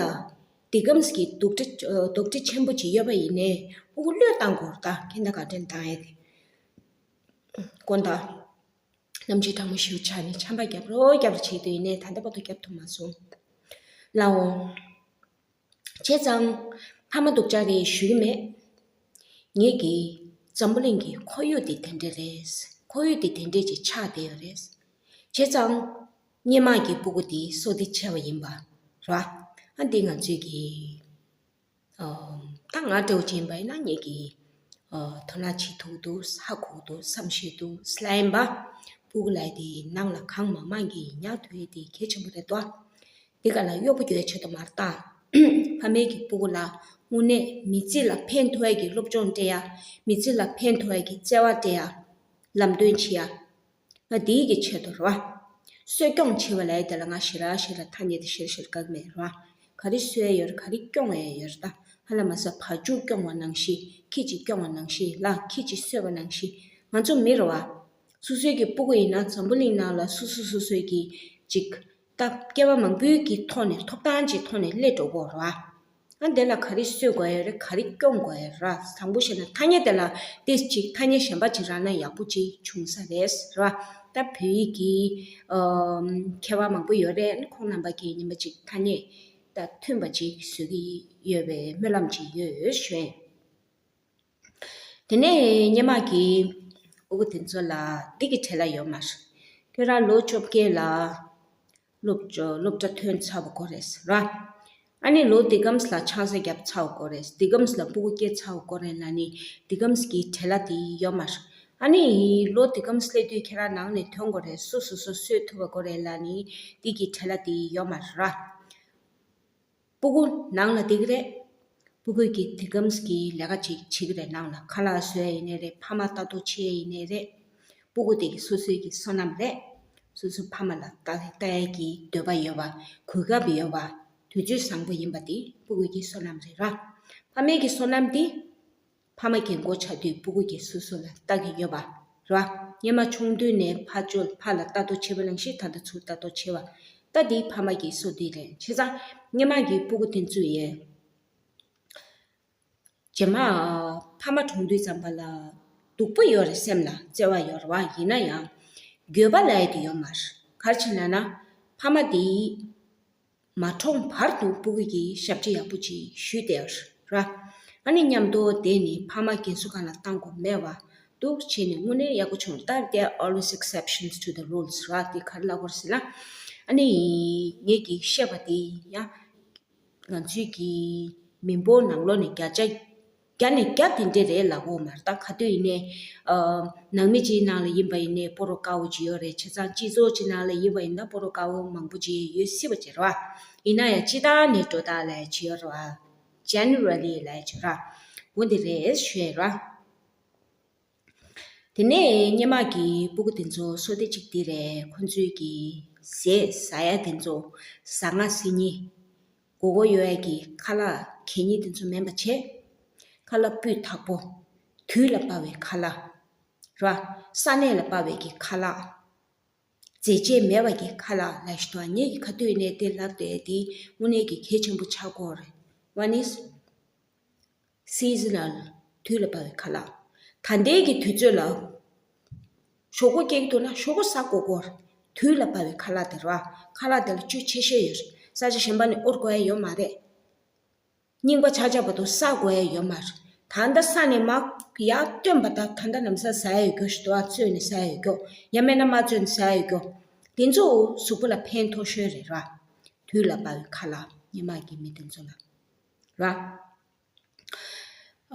འདི་གམ་གྱི་དོགས་འདྲི་དོགས་འདྲི་ཆེན་པོ་ཅིག་ཡོད་པ་ཡིན་ནའི་སྤུ་གུ་བློས་བཏང་དགོས་རེད། ད་ཀིན་ཌར་གྷར་ཊེན་བཏང་ཡས་དེ་དགོངས་དག་གནམ་གཤིས་གྲང་མོ་ཞེ་པོ་ཆགས་ནས་ཆམ་པ་བརྒྱབ་རོགས་བརྒྱབ་རོགས་བྱེད་དུས་ཡིན་ནའི་ད་ལྟ་བར་དུ་བརྒྱབ་ཐུབ་མ་སོང་། ལའོ། བྱས་ཙང་། ཕ་མ་སྡུག་ཅག་རེད་ཞུ་གི་མེད། ངེད་ཀྱི་འཛམ་བུ་གླིང་གི་ཁོར་ཡུག་དེ་དེ་འདྲ་རེད། ཁོར་ཡུག་དེ་དེ་འདྲ་ཅིག་ཆགས་བསྡད་ཡོད་རེད། བྱས་ཙང་། སྔོན་མ་གི་སྤུ་གུ་དེ་བསོད་བདེ་ཆེ་བ་ཡིན་པ་ར། ཨ་འདི་ང་ཚོས་ཀྱི། ཨ་ད་ང་འདྲ་བོ་ཅིག་ཡིན་པ་ཡིན་ན་ངེད་ཀྱི། ཨ་དོ་སྣང་བྱེད་ཐུབ་འདུག་ཧ་གོ་འདུག་བསམ་ཤེས་འདུག་ལབ་ཡིན་པ། སྤུ་གུ་ལབ་ཡ་དེ་ནང་ལ་གང་མང་མང་གིས་ཉར་ཐུབ་ཡ་དེ་གལ་ཆེན་པོ་རེད་དོ། དེ་ག་ལ་གཡོག་པོ་རྒྱུག་ཡ་ཆེད་དུ་མ་རེད་ད། ཕ་མས་ཀྱི་སྤུ་གུ་ལ་དངོས་གནས་མི་ཚེ་ལ་ཕན་ཐོགས་ཡ་གི་སློབ་སྦྱོང་སྤྲད་ཡ། མི་ཚེ་ལ་ཕན་ཐོགས་ཡ་གི་བརྩེ་བ་སྤྲད་ཡ། ལམ་སྟོན་བྱེད་ཡ། ང་དེའི་གི་ཆེད་དུ་རེད་བ། གསོ་སྐྱོང་བྱེད་པ་ལབ་ཡ་དེ་ལ་ང་ཞེ་དྲག་ཞེ་དྲག་ཐ་སྙད་དེ་ཤེར་ཤེར་བཀག་མེད་རེད་བ། ག་རེ་གསོ་ཡ་ཡོད་རེད། ག་རེ་སྐྱོང་ཡ་ཡོད་རེད་ད། ཧ་ལམ་ས་བ་ཕྱུགས་སྐྱོང་བ་ནང་བཞིན། ཁྱི་གཅིག་སྐྱོང་བ་ནང་བཞིན་ལ། ཁྱི་གཅིག་གསོས་པ་ནང་བཞིན། ང་ཚོ་མི་རེད་བ། སོ་སོའི་གི་སྤུ་གུ་ཡིན་ན་འཛམ་བུ་གླིང་ནང་ལ་སོ་སོ་སོ་སོའི་གི་ཅིག་ད་སྐྱེ་བ་མང་པོའི་གི་ཐོག་ནས་ཐོབ་ཐང་ཅིག་ཐོག་ནས་སླེབས་འགྲོ་གི་ཡོད་རེད་བ། ཨ་འདི་ལ་ག་རེ་གསོ་དགོས་ཡོད་རེད། ག་རེ་སྐྱོང་དགོས་ཡོད་རེད། དང་པོ་བཤད་ན་ཐ་སྙད་དེ་ལ་ཏིས་ཅིག་ཐ་སྙད་གཞན་པ་ཅིག་རག་ན་ཡག་པོ་ཅིག་བྱུང་ས་རེད་ར། ད་བོད་ཡིག་གི་ཨམ་མཁས་པ་མང་པོ་ཡོད་རེད། ཁོང་རྣམ་པ་གིས་ཉི་མ་ཅིག་ཐ་སྙད་ད་མཐུན་པ་ཅིག་བཟོ་གི་ཡོད་པའི་སྨོན་ལམ་ཅིག་ཡོད་ཞུ། དེ་ནས་སྔོན་མ་གི་སྤུ་གུ་དེ་ཚོ་ལ་འདི་གི་བྲེལ་བ་ཡོད་མ་རེད། ཁྱོད་རང་ལོ་བཅོ་བརྒྱད་ལ་སློབ་སློབ་གྲྭ་ཐོན་ཚར་བ་དགོས་རེད་ར། ཨ་ནི་ལོ་འདི་གམ་ལ་ཆང་ས་བརྒྱབ་ཚར་བ་དགོས་རེད། འདི་གམ་ལ་སྤུ་གུ་སྐྱེས་ཚར་བ་དགོས་རེད་ལབ་ནི་འདི་གམ་གི་བྲེལ་བ་དེ་ཡོད་མ་རེད། ཨ་ནི་ལོ་འདི་གམ་སླེབས་དུས་ཁྱེད་རང་ནང་ནས་ཐོན་དགོས་རེད། སོ་སོ་སོ་གསོས་ཐུབ་པ་དགོས་རེད་ལབ་ནི་འདི་གི་བྲེལ་བ་དེ་ཡོད་མ་རེད་ར། སྤུ་གུ་ནང་ལ་བསྡད་ཀྱི་རེད། སྤུ་གུ་གི་དེ་གམ་གྱི་ལས་ཀ་ཅིག་བྱེད་ཀྱི་རེད། ནང་ལ་ཁ་ལག་བཟོ་ཡ་ཡིན་ནའི་རེད། ཕ་མ་ལྟ་རྟོག་བྱེད་ཡ་ཡིན་ནའི་རེད། སྤུ་གུ་དེ་གི་སོ་སོའི་གི་བསོད་ནམས་རེད། སོ་སོའི་ཕ་མ་ལ་ལྟ་ལྟ་ཡ་གི་འདོད་པ་ཡོད་པ། གོ་སྐབས་ཡོད་པ། དུས་ཚོད་བཟང་པོ་ཡིན་པ་དེ་སྤུ་གུ་གི་བསོད་ནམས་རེད་ར། ཕ་མའི་གི་བསོད་ནམས་དེ། ཕ་མ་རྒན་གོག་ཆགས་དུས་སྤུ་གུ་གིས་སོ་སོ་ལ་ལྟ་གི་ཡོད་པ་རེད་བ། སྔོན་མ་ཆུང་དུས་ནས་ཕ་ཆོས་ཕ་ལ་ལྟ་རྟོག་བྱེད་པ་ནང་བཞིན་ད་ལྟ་ཚུར་ལྟ་རྟོག་བྱེད་པ། ད་འདི་ཕ་མ་གི་བསོད་བདེ་རེད། བྱས་ཙང་སྔོན་མ་གི་སྤུ་གུ་དེ་ཚོ་ཡིས་རྗེས་མ་ཕ་མ་གྲོངས་དུས་ཙམ་པ་ལ་སྡུག་པོ་ཡོད་རེད། སེམས་ལ་བརྩེ་བ་ཡོད་རེད་བ། ཡིན་ན་ཡང་འགྱོད་པ་ལབ་ཡ་དེ་ཡོད་མ་རེད། ག་རེ་བྱས་ན་ན་ཕ་མ་དེ་མ་གྲོངས་བར་དུ་སྤུ་གུ་གིས་ཞབས་ཕྱི་ཡག་པོ་ཅིག་ཞུས་བསྡད་ཡོད་ར། ཨ་ནི་མཉམ་དུ་བསྡད་ནས་ཕ་མ་རྒན་གསོ་ཁང་ལ་བཏང་དགོས་མེད་པ་འདུག་བྱས་ནས་དངོས་གནས་ཡག་པོ་བྱུང་། ད་there are always exceptions to the rules ར། དེ་ག་རེ་ལབ་དགོས་རེད་ཟེར་ན། ཨ་ནི་ངེད་ཀྱི་བཤད་པ་དེ་ཡང་ང་ཚོའི་གི་མི་འབོར་ནང་ལོགས་ནས་བརྒྱ་ཆ་བརྒྱ་ནས་བརྒྱ་དེ་འདྲས་རེད་ལབ་དགོས་མ་རེད། ད་ག་དུས་ཡིན་ནའི་ཨ་ནང་མི་གཅིག་ནང་ལ་ཡིན་པ་ཡིན་ནའི་སྤོ་རོགས་དཀར་པོ་ཅིག་ཡོད་རེད། བྱས་ཙང་སྤྱི་ཚོགས་ཅིག་ནང་ལ་ཡིན་པ་ཡིན་ན་སྤོ་རོགས་དཀར་པོ་མང་པོ་ཅིག་ཡོད་སྲིད་པ་ཅིག་རེད་བ། ཡིན་ན་ཡང་སྤྱིར་བཏང་ནས་འགྲོ་སྟངས་ལབ་ཡ་ཅིག་ཡོད་རེད་བ། Generally ལབ་ཡ་ཅིག་ར། འོ་འདི་རེད་ཞུ་ཡ་ར། དེ་ནས་སྔོན་མ་གི་སྤུ་གུ་དེ་ཚོ་བསོད་བདེ་གཅིག་དེ་རེད། ཁོ་ཚོའི་གི་ཟས་ཟ་ཡ་དེ་ཚོ་ཟ་ང་ཟི་ཉི། མགོ་སྐོར་ཡོད་ཡ་གི་ཁ་ལག་གད་སྙིགས་དེ་ཚོ་མིན་པ་བྱས། ཁ་ལག་སྤུས་དག་པོ། དུས་ལ་དཔག་པའི་ཁ་ལག་ར། ས་གནས་ལ་དཔག་པའི་གི་ཁ་ལག་མཛེས་བྱེད་མེད་པ་གི་ཁ་ལག་ལབ་ཞིག་འདུག་ངེད་ཀྱིས་ག་དུས་ནས་དེ་ལབ་བསྡད་དེ་དངོས་གནས་ཀྱི་གལ་ཆེན་པོ་ཆགས་ཀྱི་ཡོད་རེད། One is seasonal དུས་ལ་བབ་པའི་ཁ་ལག་ད་ལྟའི་གི་དུས་ཚོད་ལ་ཞོག་ཁོག་སྐྱེ་གི་འདུག་ན་ཞོག་ཁོག་ཟ་དགོས་ཀྱི་ཡོད་རེད། དུས་ལ་བབ་པའི་ཁ་ལག་དེ་རེད་བ། ཁ་ལག་དེ་ལ་བཅུད་ཆེ་ཤོས་ཡོད་རེད། ས་ཆ་གཞན་པ་ནས་དབོར་དགོས་ཡ་ཡོད་མ་རེད། རྙིང་པ་ཆགས་ཆགས་བར་དུ་ཟ་དགོས་ཡ་ཡོད་མ་རེད། ད་ལྟ་ཟ་ནས་མར་ཡར་བཏོན་པ་དང་ད་ལྟ་ལམ་སང་ཟ་ཡ་ཡོད་རྒྱུ་ཞིག་འདུག་ཨ། བཙོས་ནས་ཟ་ཡ་ཡོད་རྒྱུ། ཡང་མིན་ན་མ་བཙོས་ནས་ཟ་ཡ་ཡོད་རྒྱུ། དེ་ཚོ་གཟུགས་པོ་ལ་ཕན་ཐོགས་ཤོས་རེད་ར། དུས་ལ་བབ་པའི་ཁ་ལག་སྔོན་མ་གི་མི་དེ་ཚོ་ལ་ར།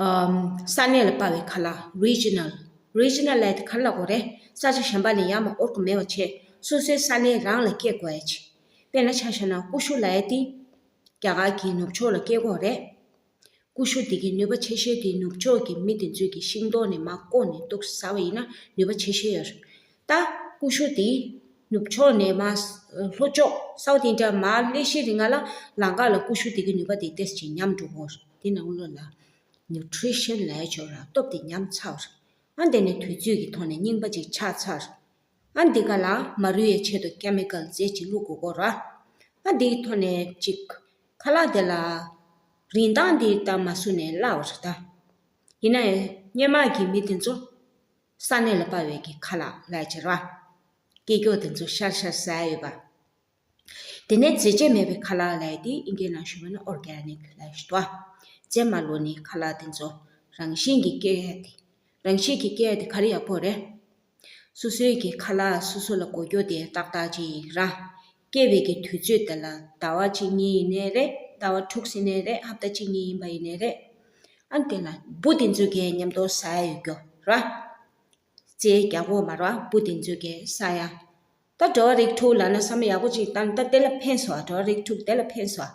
ཨམ། ས་གནས་ལ་དཔག་པའི་ཁ་ལག་regional། Regional ལབ་དེ་ག་རེ་ལབ་དགོས་རེད། ས་ཆ་གཞན་པ་ནས་ཡར་མར་དབོར་དགོས་མེད་པ་བྱས། སོ་སོའི་ས་གནས་རང་ལ་སྐྱེ་དགོས་ཡ་ཅིག་དཔེར་ན་ཆ་བཞག་ན་ཀུ་ཤུ་ལབ་ཡ་དེ་རྒྱ་གར་གྱི་ནུབ་ཕྱོགས་ལ་སྐྱེ་དགོས་རེད། ཀུ་ཤུ་དེ་གི་ནུས་པ་ཆེ་ཤོས་དེ་ནུབ་ཕྱོགས་ཀྱི་མི་དེ་ཚོས་ཀྱི་ཤིང་ཏོག་ནས་མར་བཀོག་ནས་ཏོག་ཙམ་ཟ་བ་ཡིན་ན་ནུས་པ་ཆེ་ཤོས་ཡོད་རེད། ད་ཀུ་ཤུ་དེ་ནུབ་ཕྱོགས་ནས་མར་ལྷོ་ཕྱོགས་South India མར་སླེབས་ཤེས་རིང་ལ་ལམ་ཁ་ལ་ཀུ་ཤུ་དེ་གི་ནུས་པ་དེ་ཏོག་ཙམ་ཉམས་འགྲོ་གི་ཡོད་རེད། དེ་ནང་ལོགས་ལ་nutrition ལབ་ཡ་ཅིག་ཡོད་རེད། སྟོབས་དེ་ཉམས་ཚར་བ་རེད། ཨ་དེ་ནས་དུས་ཚོད་ཀྱི་ཐོག་ནས་རྙིང་པ་ཅིག་ཆགས་ཚར། ཨ་འདི་ག་ལ་མ་རུལ་ཡའི་ཆེད་དུ་chemical རྫས་ཅིག་བླུགས་དགོས་ཀྱི་ཡོད་རེད། ཨ་འདིའི་ཐོག་ནས་ཅིག་ཁ་ལག་དེ་ལ་རིན་ཐང་འདི་ལྟ་མ་བཟོ་ནས་བརླག་པ་རེད་ད། ཡིན་ན་ཡང་སྔོན་མ་གི་མི་དེ་ཚོ་ས་གནས་ལ་དཔག་པའི་གི་ཁ་ལག་ལབ་ཡ་ཅིག་རེད་བ། ཀེ་ཀྱོག་དེ་ཚོ་ཤར་ཤར་ཟ་ཡ་ཡོད་པ། དེ་ནས་རྫས་བཅོས་མེད་པའི་ཁ་ལག་ལབ་ཡ་དེ་ཨིན་སྐད་ནང་ཞུས་པ་ན་organic ལབ་ཡ་ཞིག་འདུག་བ། རྫས་མ་བླུགས་ནས་ཁ་ལག་དེ་ཚོ་རང་བཞིན་གྱིས་སྐྱེ་ཡ་དེ། རང་བཞིན་གྱིས་སྐྱེ་ཡ་དེ་ག་རེ་ཡག་པོ་རེད། སོ་སོའི་གི་ཁ་ལག་སོ་སོ་ལ་དགོས་རྒྱུ་དེ་ཏག་ཏག་ཅིག་ར། སྐྱེ་བའི་གི་དུས་ཚོད་དེ་ལ་ཟླ་བ་གཅིག་གཉིས་ཡིན་ནའི་རེད། ཟླ་བ་དྲུག་ཡིན་ནའི་རེད། ཧབ་ཏ་གཅིག་གཉིས་ཡིན་པ་ཡིན་ནའི་རེད། ཨ་དེ་ལ་འབུ་དེ་ཚོ་གས་མཉམ་དུ་ཟ་ཡ་ཡོད་རྒྱུ་ར། རྩེ་རྒྱག་གོ་མ་ར་བ་སྤུ་དེ་ཚོ་གས་ཟ་ཡ། ད་འགྲོ་བ་རིགས་དྲུག་ལབ་ན་བསམ་ཡག་པོ་ཅིག་བཏང་ད་དེ་ལ་ཕན་སོང་། འགྲོ་བ་རིགས་དྲུག་དེ་ལ་ཕན་སོང་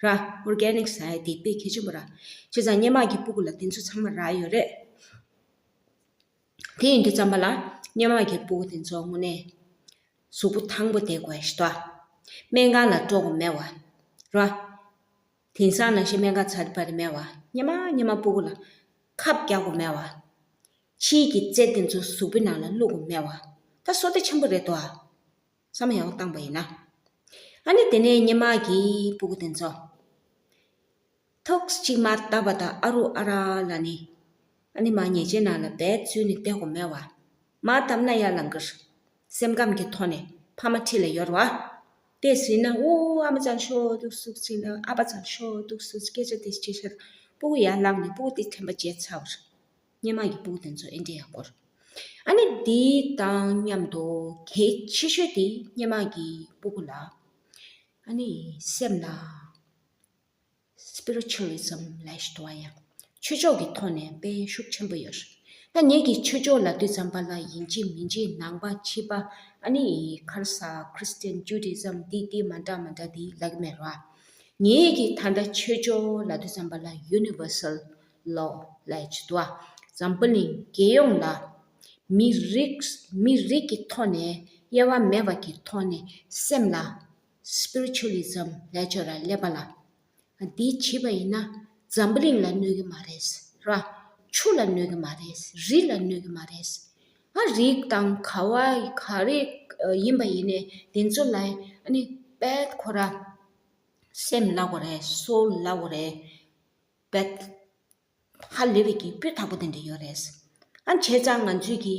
ར། ཨོར་གེ་ནིག་ཟ་ཡ་དེ་དཔེ་གལ་ཆེན་པོ་ར། བྱས་ཙང་སྔོན་མ་གི་སྤུ་གུ་ལ་དེ་ཚོ་ཚང་མ་རག་ཡོད་རེད། དེ་ཡིན་དུས་ཙམ་པ་ལ་སྔོན་མ་གི་སྤུ་གུ་དེ་ཚོ་དངོས་གནས་གཟུགས་པོ་ཐང་པོ་བསྡད་དགོས་ཤི་ཏོ། སྨན་ཁང་ལ་འགྲོ་དགོས་མེད་བ། ར། དེང་སང་ནང་བཞིན་སྨན་ཁང་ཚ་པར་མེད་བ། སྔོན་མ་སྔོན་མ་སྤུ་གུ་ལ་ཁབ་རྒྱག་དགོས་མེད་བ། ཕྱིའི་གི་རྩེ་དེ་ཚོ་གཟུགས་པོའི་ནང་ལ་བླུག་དགོས་མེད་བ། ད་བསོད་བདེ་ཆེན་པོ་རེད་དོ། བསམ་ཡག་པོ་བཏང་པ་ཡིན་ན། ཨ་ནི་དེ་ནས་སྔོན་མ་གི་སྤུ་གུ་དེ་ཚོ། ཐུགས་གཅིག་མ་བཏབ་པ་དང་ཨ་རུ་ཨ་ར་ལ་ནི། ཨ་ནི་མ་ཉལ་ཆས་ནང་ལ་རྦད་འཛུལ་ནས་བསྡད་དགོས་མེད་བ། མ་བཏབ་ན་ཡར་ལངས་ཀྱི་རེད། སེམས་ཁམས་ཀྱི་ཐོག་ནས་ཕ་མ་འཁྲིས་ལ་ཡོད་རེད་བ། དེ་ཟིན་ན་ཨོ་ཨ་མ་ཙང་ཤོག་འདུག་སུག་ཟིན་ན་ཨ་ཕ་ཙང་ཤོག་འདུག་སུག་སྐད་ཆ་དེ་ཅི་བཤད། སྤུ་གུ་ཡར་ལངས་ནས་སྤུ་གུ་དེ་དྲན་པ་བརྗེད་ཚར་བ་རེད། སྔོན་མ་གི་སྤུ་གུ་དེ་ཚོ་ཨེ་འདྲ་ཡག་པོ་རེད། ཨ་ནི་དེ་དང་མཉམ་དུ་གལ་ཆེ་ཤོས་དེ་སྔོན་མ་གི་སྤུ་གུ་ལ་ཨ་ནི་སེམས་ལ་སི་པི་རི་ཅུ་ཨ་ལི་ཛམ་ལབ་ཞིག་འདུག་བ་ཡ། ཆོས་ཕྱོགས་ཀྱི་ཐོག་ནས་དཔེ་ཤུགས་ཆེན་པོ་ཡོད་རེད། ད་ངེད་ཀྱིས་ཆོས་ཕྱོགས་ལབ་དུས་ཙམ་པ་ལ་ཡིན་གཅིག་མིན་གཅིག་ནང་པ་ཕྱི་པ་ཨ་ནི་ཁ་ས་ཁྲི་སི་ཊན་ཇུ་ཌི་ཛམ་འདི་འདི་མ་འདྲ་མ་འདྲ་འདི་ལབ་ཀྱི་མེད་ར། ངེད་ཀྱིས་ད་ལྟ་ཆོས་ཕྱོགས་ལབ་དུས་ཙམ་པ་ལ་ཡུ་ནི་ཝར་སལ་ལོ་ལབ་ཅིག་འདུག་བ། འཛམ་བུ་གླིང་རྒྱལ་ཡོངས་ལ་མི་རིགས་མི་རིགས་ཀྱི་ཐོག་ནས་དབྱེ་བ་མེད་པ་གི་ཐོག་ནས་སེམས་ལ་སི་པི་རི་ཅུ་ཨ་ལི་ཛམ་ལབ་ཅིག་ཡོད་ར་ཀླད་པ་ལ། འདི་བྱས་པ་ཡིན་ན་འཛམ་བུ་གླིང་ལ་གནོད་ཀྱི་མ་རེད་ར། ཆུ་ལ་གནོད་ཀྱི་མ་རེད། རི་ལ་གནོད་ཀྱི་མ་རེད། ཨ་རི་དང་ག་བ་ག་རེ་ཡིན་པ་ཡིན་ནའི་དེ་ཚོ་ལ་ཨ་ནི་དཔེ་ཁོ་ར་སེམས་ལབ་དགོས་རེད། སོལ་ལབ་དགོས་རེད། དཔེ་ཧ་ལས་པའི་གི་སྤུས་དག་པོ་དེ་འདྲ་ཡོད་རེད། ཨ་བྱས་ཙང་ང་ཚོའི་གི་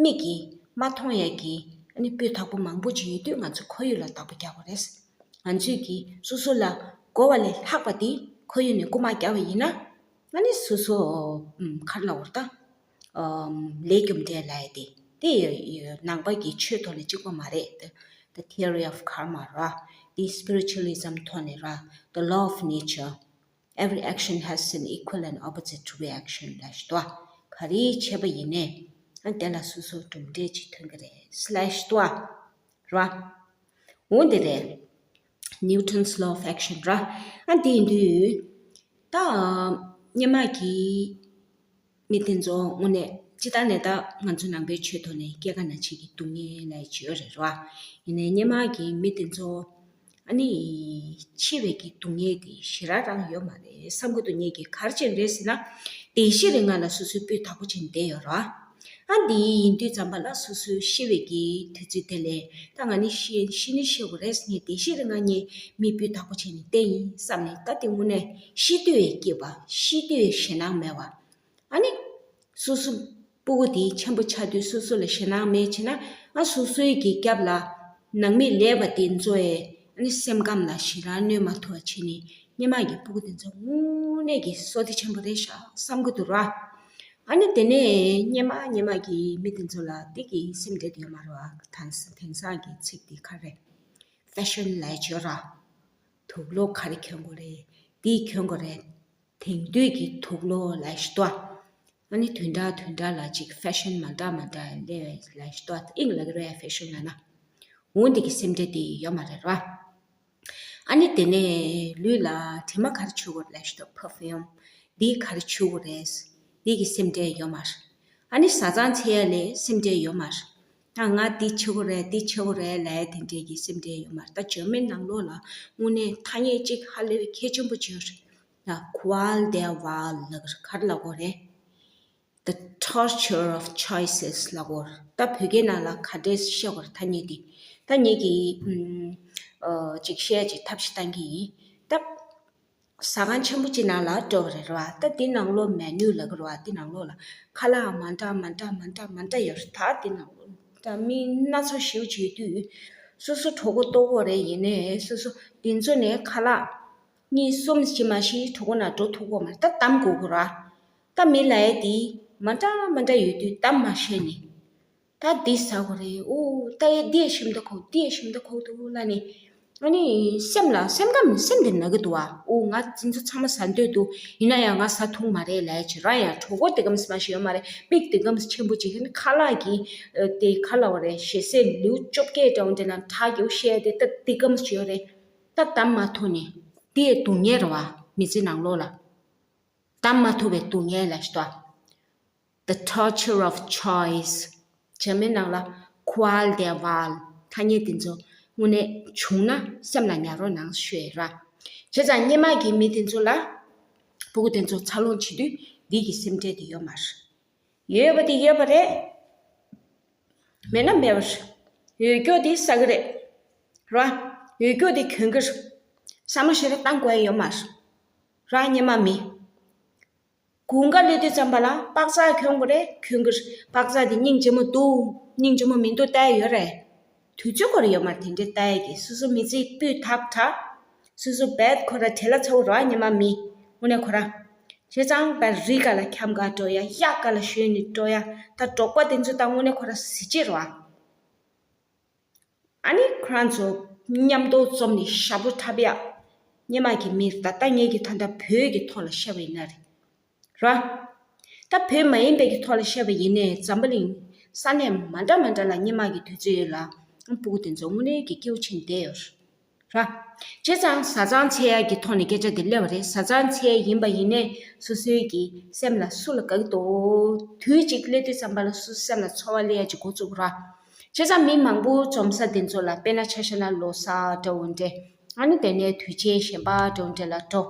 མིག་གིས་མ་མཐོང་ཡ་གི་ཨ་ནི་སྤུས་དག་པོ་མང་པོ་ཅིག་ཡོད་དུས་ང་ཚོ་ཁོར་ཡུག་ལ་བདག་པོ་རྒྱག་དགོས་རེད། ང་ཚོས་ཀྱིས་སོ་སོ་ལ་དགོས་པ་ལས་ལྷག་པ་དེ་ཁོར་ཡུག་ནས་རྐུ་མ་བརྒྱབ་པ་ཡིན་ན། ཨ་ནི་སོ་སོ་ཨམ་ག་རེ་ལབ་དགོས་རེད་ད། ཨམ་ལས་རྒྱུ་འབྲས་ལབ་ཡ་དེ། དེ་ནང་པ་གི་ཆོས་ཐོག་ལ་གཅིག་པ་མ་རེད། The, the theory of karma ར། དེ་སི་པི་རི་ཅུ་ཨ་ལི་ཛམ་ཐོག་ནས་ར། The law of nature. Every action has an equal and opposite reaction ལབ་ཞིག་འདུག་བ། ག་རེ་བྱས་པ་ཡིན་ནའི་ཨ་དེ་ལ་སོ་སོ་གྲུབ་འབྲས་ཅིག་ཐོན་གྱི་རེད་ལབ་ཞིག་འདུག་བ། ར། འོ་འདི་རེད། Newton's law of action ར། ཨ་འདི་ཡིན་དུས། ད། སྔོན་མ་གི་མི་དེ་ཚོ་དངོས་གནས་སྤྱིར་བཏང་ནས་ད་ང་ཚོ་ནང་པའི་ཆོས་ཐོག་ནས་སྐྱེ་རྒ་ན་འཆི་གི་སྡུག་བསྔལ་ལབ་ཡ་ཅིག་ཡོད་རེད་ར། ཡིན་ནའི་སྔོན་མ་གི་མི་དེ་ཚོ་ཨ་ནི་འཆི་བའི་གི་སྡུག་བསྔལ་དེ་ཞེ་དྲག་རང་ཡོད་མ་རེད་བསམ་གྱི་འདུག་ངེད་ཀྱིས་ག་རེ་བྱས་རེད་ཟེར་ན། བདེ་གཤེགས་རིགས་ལྔ་ལ་སོ་སོའི་སྤུས་དག་པོ་བྱས་ནས་བསྡད་ཡོད་ར། ཨ་འདི་ཡིན་དུས་ཙམ་པ་ལ་སོ་སོའི་ཤི་བའི་གི་དུས་ཚོད་དེ་ལས་ད་ང་ནི་ཤི་ཤི་ནི་ཤི་དགོས་རེད། ངས་བདེ་གཤེགས་རིགས་ལྔ་ངས་མི་སྤུས་དག་པོ་བྱས་ནས་བསྡད་ཡིན་བསམ་ནས་ད་དེ་དངོས་གནས་ཤི་དུས་ཡི་སྐྱིད་པ། ཤི་དུས་ཡི་ཞེད་སྣང་མེད་པ། ཨ་ནི་སོ་སོ་སྤུ་གུ་དེ་ཆེན་པོ་ཆགས་དུས་སོ་སོ་ལ་ཞེད་སྣང་མེད་བྱས་ན། ཨ་སོ་སོའི་གི་རྒྱབ་ལ་ནང་མི་ལས་པ་དེ་ཚོ་ཡི་ཨ་ནི་སེམས་ཁམས་ལ་ཞེ་དྲག་གནོད་མ་ཐུབ་པ་བྱས་ནས་སྔོན་མ་གི་སྤུ་གུ་དེ་ཚོ་དངོས་གནས་ཀྱི་བསོད་བདེ་ཆེན་པོ་རེད་ཤག་བསམ་གྱི་འདུག་ར། ཨ་ནི་དེ་ནས་སྔོན་མ་སྔོན་མ་གི་མི་དེ་ཚོ་ལ་དེ་གི་སེམས་ཁྲལ་དེ་ཡོད་མ་རེད་བ། དེང་དེང་སང་གི་ཚིག་དེ་ག་རེ། ཕེ་ཤོན་ལབ་ཡ་ཅིག་ཡོད་ར། དུག་ལོག་ག་རེ་གྱོན་དགོས་རེད། འདི་གྱོན་དགོས་རེད། དེང་དུས་ཀྱི་དུག་ལོག་ལབ་ཡ་ཞིག་འདུག་ཨ་ནི་བདུན་ཕྲག་བདུན་ཕྲག་ལ་ཅིག་ཕེ་ཤོན་མ་འདྲ་མ་འདྲ་སླེབས་ལབ་ཡ་ཞིག་འདུག་ཨིང་ལབ་ཀྱི་རེད་ཕེ་ཤོན་ལབ་ན། འོ་འདི་གི་སེམས་ཁྲལ་དེ་ཡོད་མ་རེད་ར། ཨ་ནི་དེ་ནས་ལུས་ལ་དྲི་མ་ག་རེ་བྱུག་དགོས་རེད་ལབ་ཞིག་འདུག perfume འདི་ག་རེ་བྱུག་དགོས་རེད། འདི་གི་སེམས་ཁྲལ་ཡོད་མ་རེད། ཨ་ནི་བཟའ་ཚང་འཚོལ་ཡ་ལ་སེམས་ཁྲལ་ཡོད་མ་རེད། ད་ང་འདི་བྱེད་དགོས་རེད་འདི་བྱེད་དགོས་རེད་ལབ་ཡ་དེ་འདྲས་ཀྱི་སེམས་ཁྲལ་ཡོད་མ་རེད། ད་འཇར་མན་ནང་ལོགས་ལ་དངོས་གནས་ཐ་སྙད་གཅིག་ཧ་ལས་པའི་གལ་ཆེན་པོ་ཅིག་ཡོད་རེད། ད་Qual der Wahl ལབ་ག་རེ་ལབ་དགོས་རེད། The torture of choices ལབ་དགོས་རེད། ད་བོད་སྐད་ནང་ལ་ག་འདྲས་བཤད་དགོས་རེད་ཐ་སྙད་འདི། ད་ངེད་ཀྱིས་ཨམ་ཨ་ཅིག་བཤད་ཅིག་ཐབས་ཤིག་བཏང་གི་ཡིན། ད། ཟ་ཁང་ཆེན་པོ་གཅིག་ནང་ལ་འགྲོ་བ་རེད་ར། ད་འདི་ནང་ལོགས་མེ་ནུ་ལབ་ཀྱི་རེད་བ། འདི་ནང་ལོགས་ལ་ཁ་ལག་མ་འདྲ་མ་འདྲ་མ་འདྲ་མ་འདྲ་ཡོད་རེད། ད་འདི་ནང་ལོགས་ད་མི་སྣ་ཚོགས་ཞེ་པོ་ཅིག་ཡོད་དུས་སོ་སོ་གྲོད་ཁོག་ལྟོགས་ཀྱི་རེད། ཡིན་ནའི་སོ་སོ་འདི་ཚོ་ནས་ཁ་ལག་གཉིས་གསུམ་ཅིག་མ་ཤེས་གྲོད་ཁོག་ནང་འགྲོ་ཐུབ་ཀྱི་མ་རེད། ད་གཏམ་དགོས་ཀྱི་རེད། ད་མི་ལབ་ཡ་འདི་མ་འདྲ་མ་འདྲ་ཡོད་དུས་གཏམ་མ་བཤད་ནས། ད་འདི་ཟ་དགོས་རེད། ཨོ་ད་ཡ་འདི་ཡ་ཞིམ་ད་ཁོག་འདི་ཡ་ཞིམ་ད་ཁོག་འདུག་ལབ་ནས། ཨ་ནི་སེམས་ལ་སེམས་ཁམས་སེམས་དེ་ན་གི་འདུག་བ། ཨོ་ང་དེ་ཚོ་ཚང་མ་ཟ་འདོད་འདུག། ཡིན་ན་ཡང་ང་ཟ་ཐུབ་མ་རེད་ལབ་ཡ་ཅིག་ར། ཡང་གྲོད་ཁོག་དེ་གམ་སེ་མ་ཞིག་ཡོད་མ་རེད། པིག་དེ་གམ་སེ་ཆེན་པོ་ཅིག་ཡིན་ཁ་ལག་གི་ཨ་དེ་ཁ་ལག་བ་རེད། ཞེ་སའི་ལེའུ་བཅོ་བརྒྱད་འདྲ་བོ་འདྲ་ན་ཁྲག་གི་ཤེས་དེ་ད་དེ་གམ་སེ་ཡོད་རེད། ད་བདམས་མ་ཐུབ་ནས་དེ་སྡུག་བསྔལ་རེད་བ། མི་ཚེ་ནང་ལོགས་ལ་བདམས་མ་ཐུབ་པའི་སྡུག་བསྔལ་ལ་ཤི་ཏོ། The torture of choice. འཇར་མན་ནང་ལ་Qual der Wahl. ཐ་སྙད་དེ་ཚོ་དངོས་གནས་བྱུང་ན་སེམས་ལ་ཉར་རོགས་གནང་ཞུ་ཡ་ར། བྱས་ཙང་སྔོན་མ་གི་མི་དེ་ཚོ་ལ་ཕྲུ་གུ་དེ་ཚོ་འཚར་ལོངས་བྱེད་དུས་འདི་གི་སེམས་ཁྲལ་དེ་ཡོད་མ་རེད། ཡོད་པ་དེ་ཡོད་པ་རེད། མེད་ན་མེད་པ་རེད། ཡོད་རྒྱུ་དེ་ཟ་གི་རེད། ར། ཡོད་རྒྱུ་དེ་གྱོན་གི་རེད། བསམ་བློ་ཞེ་དྲག་བཏང་དགོས་ཡ་ཡོད་མ་རེད། ར་སྔོན་མ་མི། དགུན་ཁ་སླེབས་དུས་ཙམ་པ་ལ་པགས་ཚག་གྱོན་དགོས་རེད། གྱོན་གྱི་རེད། པགས་ཚག་དེ་སྙིང་རྗེ་མོ་འདུག་སྙིང་རྗེ་མོ་མི་འདུག་ལྟ་ཡ་ཡོད་རེད། དུས་ཚོད་ཁོ་ར་ཡོད་མ་རེད་དེ་འདྲའི་ལྟ་ཡ་གི། སོ་སོ་མི་ཚེ་སྤུས་དག་དྲག། སོ་སོ་བེད་ཁོ་ར་བྲེལ་ལ་ཚ་བོ་ར་སྔོན་མ་མི། དངོས་གནས་ཁོ་ར། བྱས་ཙང་བ་རི་ག་ལ་འཁྱམ་ག་འགྲོ་ཡ། གཡག་ག་ལ་ཞོན་ནས་འགྲོ་ཡ། ད་འབྲོག་པ་དེ་ཚོ་ད་དངོས་གནས་ཁོ་ར་གཟི་བརྗིད་རེད་བ། ཨ་ནི་ཁོ་རང་ཚོ་མཉམ་དུ་འཛོམས་ནས་ཞབས་བྲོ་འཁྲབ་ཡག། སྔོན་མ་གི་མི་རེད། ད་ལྟ་ངེད་ཀྱི་ད་ལྟ་བོད་ཀྱི་ཐོག་ལ་བཤད་པ་ཡིན་ན་རེད། ར། ད་བོད་མ་ཡིན་པའི་གི་ཐོག་ལ་བཤད་པ་ཡིན་ནའི་འཛམ་བུ་གླིང་ས་གནས་མ་འདྲ་མ་འདྲ་ལ་སྔོན་མ་གི་དུས་ཚོད་ཡོད་ལ། ཕྲུ་གུ་དེ་ཚོ་དངོས་གནས་ཀྱི་སྐྱིད་པོ་བྱས་ནས་བསྡད་ཡོད་རེད། ར། བྱས་ཙང་བཟའ་ཚང་འཚོལ་ཡག་གི་ཐོག་ནས་སྐད་ཆ་དེ་སླེབས་པ་རེད། བཟའ་ཚང་འཚོལ་ཡག་ཡིན་པ་ཡིན་ནའི་སོ་སོའི་གི་སེམས་ལ་སུ་ལ་དགའ་གི་འདུག། དུས་གཅིག་སླེབས་དུས་ཙམ་པ་ལ་སོ་སོའི་སེམས་ལ་ཚོར་བ་སླེབས་ཡག་ཅིག་འགོ་བཙུགས་ར། བྱས་ཙང་མི་མང་པོ་འཛོམས་ས་དེ་ཚོ་ལ་དཔེར་ན་ཆ་བཞག་ན་ལོ་གསར་འདྲ་བོ་འདྲ། ཨ་ནི་དེ་ནས་དུས་ཆེན་གཞན་པ་འདྲ་བོ་འདྲ་ལ་འགྲོ།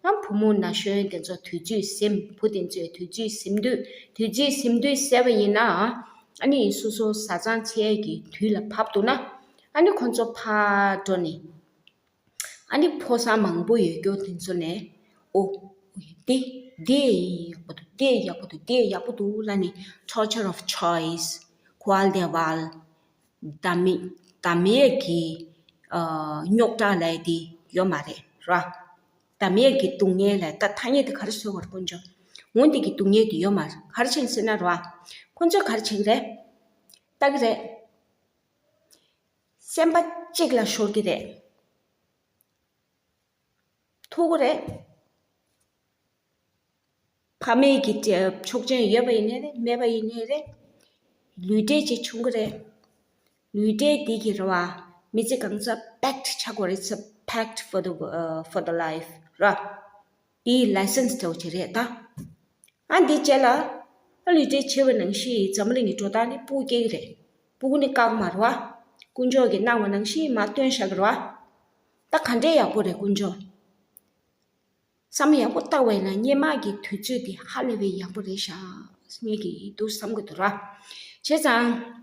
ཨ་བུ་མོ་ན་གཞོན་དེ་ཚོ་དུས་ཚོད་ཟིན། བུ་དེ་ཚོས་དུས་ཚོད་ཟིན་དུས་དུས་ཚོད་ཟིན་དུས་ཟེར་བ་ཡིན་ན། ཨ་ནི་སོ་སོ་བཟའ་ཚང་འཚོལ་ཡག་གི་དུས་ལ་བབས་འདུག་ན། ཨ་ནི་ཁོ་ཚོ་ཕར་འགྲོ་ནས། ཨ་ནི་ཕོ་གསར་མང་པོ་ཡོད་རྒྱུ་དེ་ཚོ་ནས། ཨོ། འདི། འདི་ཡག་པོ་འདུག། འདི་ཡག་པོ་འདུག། འདི་ཡག་པོ་འདུག་ལབ་ནས། Torture of choice, Qual der Wahl. བདམས་མེད། བདམས་མེད་ཀྱི་ཨ་རྙོག་དྲ་ལབ་ཡ་དེ་ཡོད་མ་རེད་ར། བདམས་མེད་ཀྱི་སྡུག་བསྔལ་ལ་ད་ཐ་སྙད་དེ་ག་རེ་བཟོས་པ་རེད་དཀོན་མཆོག། འོ་འདི་གི་སྡུག་བསྔལ་དེ་ཡོད་མ་རེད། ག་རེ་བྱས་ནས་ཟེར་ན་ར། ཁོ་ཚོས་ག་རེ་བྱེད་ཀྱི་རེད། ལྟ་གི་རེད། སེམས་པ་གཅིག་ལ་ཤོར་གྱི་རེད། ཐུག་གི་རེད། ཕ་མེས་ཀྱི་ཆོག་མཆན་ཡོད་པ་ཡིན་ནའི་རེད། མེད་པ་ཡིན་ནའི་རེད། ལུས་འབྲེལ་ཅིག་བྱུང་གི་རེད། ལུས་འབྲེལ་འདི་གི་རེད་བ། མི་ཚེ་གང་ཚ་pact ཆགས་དགོས་རེད། It's a pact for the uh, for the life ར། དེའི་license འདྲ་བོ་ཅིག་རེད་ད། ཨ་འདི་རྗེས་ལ། ཨ་ལུས་འབྲེལ་བྱས་པ་ནང་བཞིན་འཛམ་བུ་གླིང་གི་འགྲོ་སྟངས་ནི་སྤུ་གུ་སྐྱེ་གི་རེད། སྤུ་གུ་ནི་བཀག་མ་རེད་བ། དཀོན་མཆོག་གིས་གནང་བ་ནང་བཞིན་མར་བཏོན་བཞག་གི་རེད་བ། ད་ག་འདྲའི་ཡག་པོ་རེད་དཀོན་མཆོག། བསམ་ཡག་པོ་བཏང་བས་ན་སྔོན་མ་གི་དུས་ཚོད་འདི་ཧ་ལས་པའི་ཡག་པོ་རེད་ཤག་ངས་ཀྱི་འདུག་བསམ་གི་འདུག་ར། བྱས་ཙང་།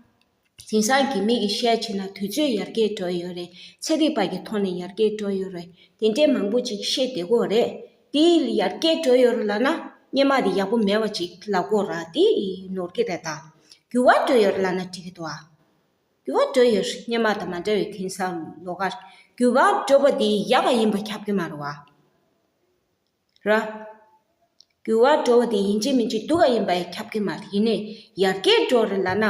དེང་སང་གི་མི་གི་བཤད་བྱས་ན་དུས་ཚོད་ཡར་རྒྱས་འགྲོ་ཡོད་རེད། ཚན་རིག་པ་གི་ཐོག་ནས་ཡར་རྒྱས་འགྲོ་ཡོད་རེད། དེ་འདྲའི་མང་པོ་ཅིག་བཤད་བསྡད་ཀྱི་ཡོད་རེད། དེ་ཡར་རྒྱས་འགྲོ་ཡོད་རེད་ལབ་ན་སྔོན་མ་དེ་ཡག་པོ་མེད་པ་ཅིག་ལབ་ཀྱི་ཡོད་ར། དེ་ནོར་གྱི་རེད་ད། འགྱུར་བ་འགྲོ་ཡོད་རེད་ལབ་ན་འགྲིག་གི་འདུག་ཨ། འགྱུར་བ་འགྲོ་ཡོད་རེད། སྔོན་མ་དང་མ་འདྲ་བའི་དེང་སང་ལོགས་ཀར་འགྱུར་བ་འགྲོ་བ་དེ་ཡག་ག་ཡིན་པ་ཁྱབ་ཀྱི་མ་རེད་བ། ར། འགྱུར་བ་འགྲོ་བ་དེ་ཡིན་གཅིག་མིན་གཅིག་སྡུག་ག་ཡིན་པ་ཡང་ཁྱབ་ཀྱི་མ་རེད། ཡིན་ནའི་ཡར་རྒྱས་འགྲོ་རེད་ལབ་ན།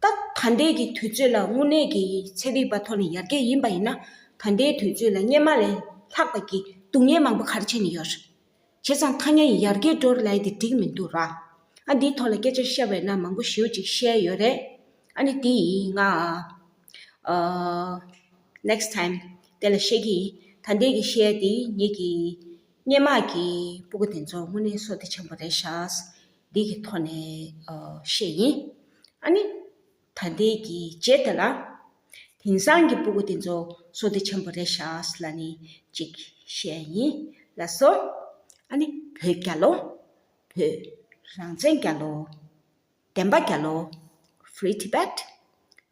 ད་ད་ལྟའི་གི་དུས་ཚོད་ལ་དངོས་གནས་ཀྱི་ཚན་རིག་པ་ཐོག་ནས་ཡར་རྒྱས་ཡིན་པ་ཡིན་ན། ད་ལྟའི་དུས་ཚོད་ལ་སྔོན་མ་ལས་ལྷག་པ་གི་སྡུག་བསྔལ་མང་པོ་ག་རེ་བྱས་ནས་ཡོད་རེད། བྱས་ཙང་ཐ་སྙད་ཡར་རྒྱས་འགྲོ་རེད་ལབ་ཡ་དེ་འགྲིག་མི་འདུག་ར། ཨ་འདིའི་ཐོག་ལ་སྐད་ཆ་བཤད་པ་ཡིན་ན་མང་པོ་ཞེ་པོ་ཅིག་བཤད་ཡོད་རེད། ཨ་ནི་དེ་ཡིན་ང་། ཨ། next time དེ་ལ་བཤད་ཀྱི་ཡིན། ད་ལྟའི་གི་བཤད་དེ་ངེད་ཀྱི་སྔོན་མ་གི་སྤུ་གུ་དེ་ཚོ་དངོས་གནས་བསོད་བདེ་ཆེན་པོ་རེད་ཤག་འདི་གི་ཐོག་ནས་ཨ་བཤད་ཡིན། ཨ་ནི་ད་ལྟའི་གི་རྗེས་དེ་ལ་དེང་སང་གི་སྤུ་གུ་དེ་ཚོ་བསོད་བདེ་ཆེན་པོ་རེད་ཤག་ལབ་ནས་ཅིག་བཤད་ཡིན། ལགས་སོ། ཨ་ནི་བོད་རྒྱལ་ལོ། བོད་རང་བཙན་རྒྱལ་ལོ། བདེན་པ་རྒྱལ་ལོ། Free Tibet།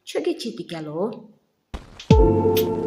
ཆོས་ཀྱི་ཆེད་དུ་རྒྱལ་ལོ།